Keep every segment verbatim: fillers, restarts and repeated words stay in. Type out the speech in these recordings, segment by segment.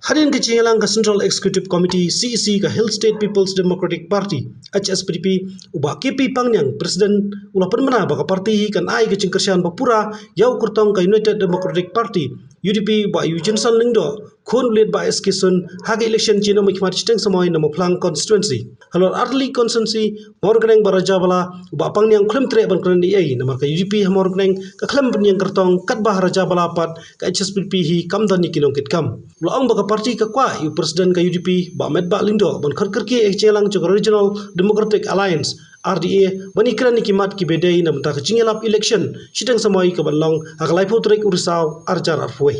Hadien ka jingïalang ka Central Executive Committee, C E C, ka Hill State People's Democratic Party, H S P D P, u Bah K P Pangniang, President, u la pynbna ba ka party hi kan ai ka jingkyrshan ba pura ïa u kyrtong ka United Democratic Party, U D P, Bah Eugenson Lyngdoh, khun u late Bah S K Sun, ha ka election jingïakhmat shiteng samoi na Mawphlang constituency. Halor Artylli constituency, Mawryngkneng bad Rajabala, u Bah Pangniang khlem treh ban kren ei ei namar ka U D P ha Mawryngkneng ka khlem pynïeng kyrtong, katba ha Rajabala pat ka H S P D P hi kam don ïa ki nongkitkam. U la ong ba ka party ka kwah ïa u President ka U D P, Bah Metbah Lyngdoh, ban khot kyrkieh ïa ka jingïalang jong ka Regional Democratic Alliance, R D A, ban ïakren ïa ki mat kiba dei na bynta ka jingïalap election shiteng samoi kaban long ha ka laiphew tarik u Risaw, ar hajar arphew wei.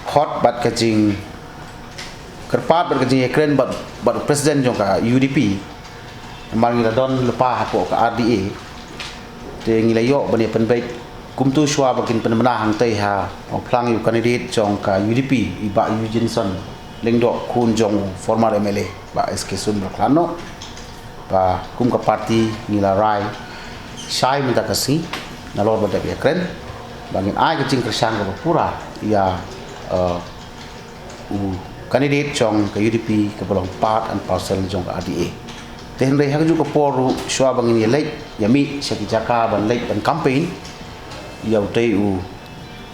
Khot bad ka jingkyrpad bad ka jingïakren bad, bad u President jong ka U D P, namar ngi la don lypa hapoh ka R D A. Te ngi la ïoh ban ïa pynbeit kumto shuwa ba kin pynbna hangtei ha Mawphlang ïa u candidate jong ka U D P, i Bah Eugenson Lyngdoh, khun jong u former M L A Bah S K Sun ba la khlad noh. Ba kum ka party ngi la rai shai mynta ka sngi nalor ba dep ïakren ba ngin ai ka jingkyrshan kaba pura ïa, eh, u candidate jong ka U D P kaba long part and parcel jong ka R D A. Te hynrei ha kajuh ka por ruh, shuwa ba ngin ïa leit ïa mih sha ki jaka ban leit ban campaign ïa utei u,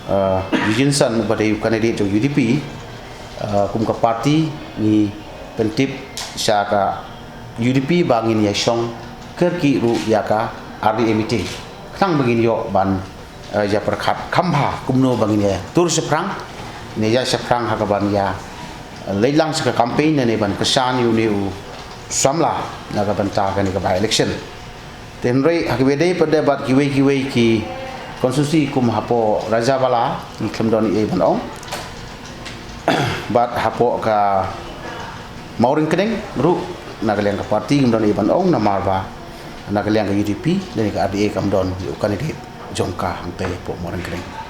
uh, Eugenson uba dei u candidate jong U D P, uh, kum ka party ngi pyntip sha ka U D P ba ngin ïa shong kyrkieh ruh ïa ka R D A meeting, khnang ba ngin ïoh ban, eh, ïa pyrkhat kham bha kumno ba ngin ïa tur shaphrang, ngin ïa shaphrang ha kaban ïa, eh, leit lang sha ka campaign ne ban kyrshan ïa une u samla na ka bynta kane ka by election. Te hynrei ha kiwei de pat de bad kiwei kiwei ki constituency kum hapoh Rajabala ngi khlem don ei ei ban ong. Bad hapoh ka Mawryngkneng ruh na ka liang ka party ngim don ei ei ban ong namar ba na ka liang ka U D P lane ka R D A kam don ïa u candidate jong ka hangtei hapoh Mawryngkneng.